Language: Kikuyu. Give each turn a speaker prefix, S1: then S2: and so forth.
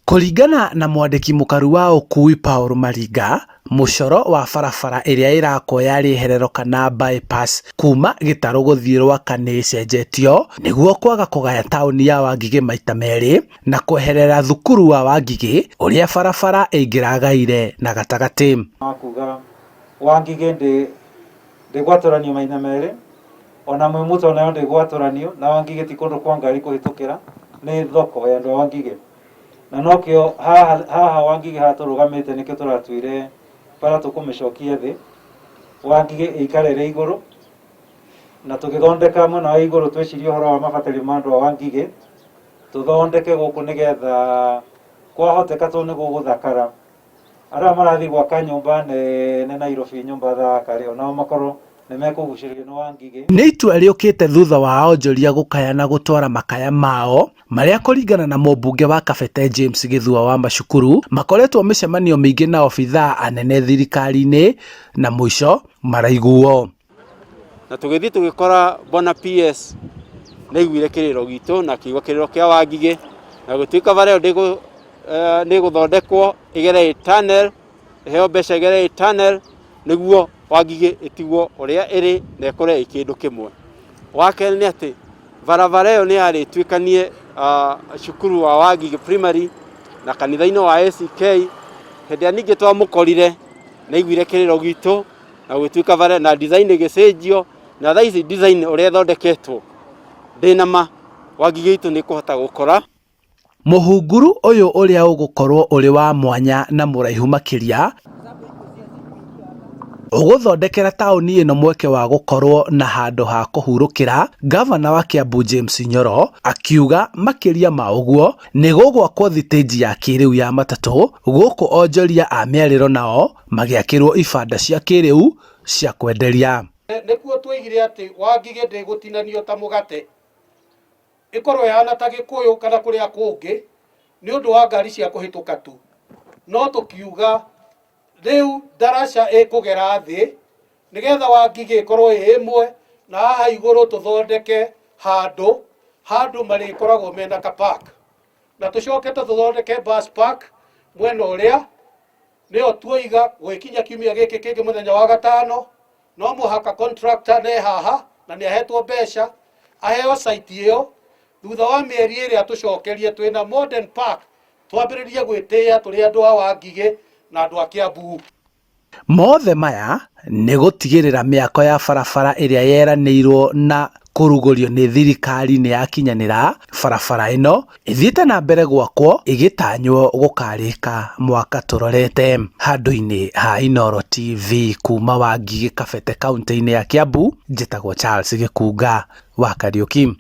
S1: Kũringana na mwandĩki mũkaru wa ũkui Paul Maringa, mũcoro wa barabara ĩrĩa ĩrakwo ya rĩherero kana bypass kuma Gĩtarũ gũthiĩ Rwaka nĩ ĩcenjetio nĩguo kwaga kũgaya taũni ya Wangigĩ maita merĩ na kweherera thukuru wa Wangigĩ ũrĩa barabara ĩngĩragaire na gatagatĩ.
S2: Wa kuga Wangigĩ ndĩ ndĩgwatũranio maita merĩ ona Mwĩmuto nayo ndĩgwatũranio na Wangigĩ ti kũndũ kwa ngari kũhĩtũkĩra nĩ thoko ya andũ a Wangigĩ na nokĩo haha haha Wangigĩ haha tũrũgamĩte nĩkĩo tũratuire bara tũkũmĩcokia thĩ Wangigĩ ĩikare ĩrĩ igũrũ na tũgĩthondeka mwena wa igũrũ twĩcirie ũhoro wa mabatari ma andũ a Wangigĩ tũthondeke gũkũ nĩgetha kwahoteka tondũ nĩ gũgũthakara arĩa marathiĩ gwaka nyũmba nene Nairobi nyũmba thaka rĩ onao makorwo nĩ mekũgucĩrĩrio nĩ Wangigĩ.
S1: Nĩ itua rĩũkĩte thutha wa onjoria gũkaya na gũtwara makaya mao marĩa kũringana na mũmbunge wa Kabete James Gĩthua wa Macukuru makoretwo mĩcemanio mĩingĩ na obithaa anene thirikari-inĩ na mũico maraiguo.
S3: Na tũgĩthiĩ tũgĩkora bwana PS nĩaiguire kĩrĩro gitũ na akĩigua kĩrĩro kĩa Wangigĩ na gũtuĩka bara ĩyo ndĩgũ nĩ ĩgũthondekwo ĩgere ĩ tunnel, ĩheo mbeca ĩgere ĩ tunnel nĩguo Wangigĩ ĩtigwo ũrĩa ĩrĩ na ĩkũre ĩ kĩndũ kĩmwe. Wa kerĩ nĩ atĩ barabara ĩyo nĩ yarĩ ĩtuĩkanie cukuru wa Wangigĩ Primary na kanitha-inĩ wa ACK. Hĩndĩ ĩrĩa ningĩ twamũkorire nĩ aiguire kĩrĩro gitũ na gũgĩtuĩka bara na design ĩgĩcenjio na thaa ici design ũrĩa ĩthondeketwo ndĩna ma Wangigĩ itũ nĩ ĩkũhota gũkũra.
S1: Mũhunguru ũyũ ũrĩa ũgũkorwo ũrĩ wa mwanya na mũraihu makĩria, ũgũthondekera taũni ĩno mweke wa gũkorwo na handũ ha kũhurũkĩra, ngavana wa Kiambu James Nyoro akiuga makĩria ma ũguo nĩ gũgwakwo thitĩnji ya kĩrĩu ya matatũ gũkũ onjoria a mĩarĩro nao magĩakĩrwo ibanda cia kĩrĩu cia kwenderia.
S4: Nĩkuo tuoigire atĩ Wangigĩ ndĩgũtinanio ta mũgate, ĩkorwo ĩhana ta Gĩkũyũ kana kũrĩa kũngĩ nĩ ũndũ wa ngari cia kũhĩtũka tu. No tũkiuga rĩu ndaraca ĩkũgera thĩ nĩgetha Wangigĩ ĩkorwo ĩ ĩmwe na haha igũrũ tũthondeke handũ handũ marĩkoragwo mena ka park. Na tũcoke tũthondeke bus park mwena ũrĩa nĩyo tuoiga gũgĩkinya kiumia gĩkĩ kĩngĩ mũthenya wa gatano no mũhaka contractor ne haha na nĩ ahetwo mbeca aheo site ĩyo thutha wa mĩeri ĩrĩa tũcokerie twĩna modern park twambĩrĩrie gwĩtĩĩa tũrĩ andũ a Wangigĩ na andũ a Kiambu.
S1: Mothe maya nĩ gũtigĩrĩra mĩako ya barabara ĩrĩa yeranĩirwo na kũrugũrio nĩ thirikari nĩ yakinyanĩra, barabara ĩno ĩthiĩte na mbere gwakwo ĩgĩtanywo gũkarĩka mwaka tũrorete. Handũ-inĩ ha Inooro TV kuma Wangigĩ Kabete kauntĩ-inĩ ya Kiambu, njĩtagwo Charles Gĩkunga wa Kariũki.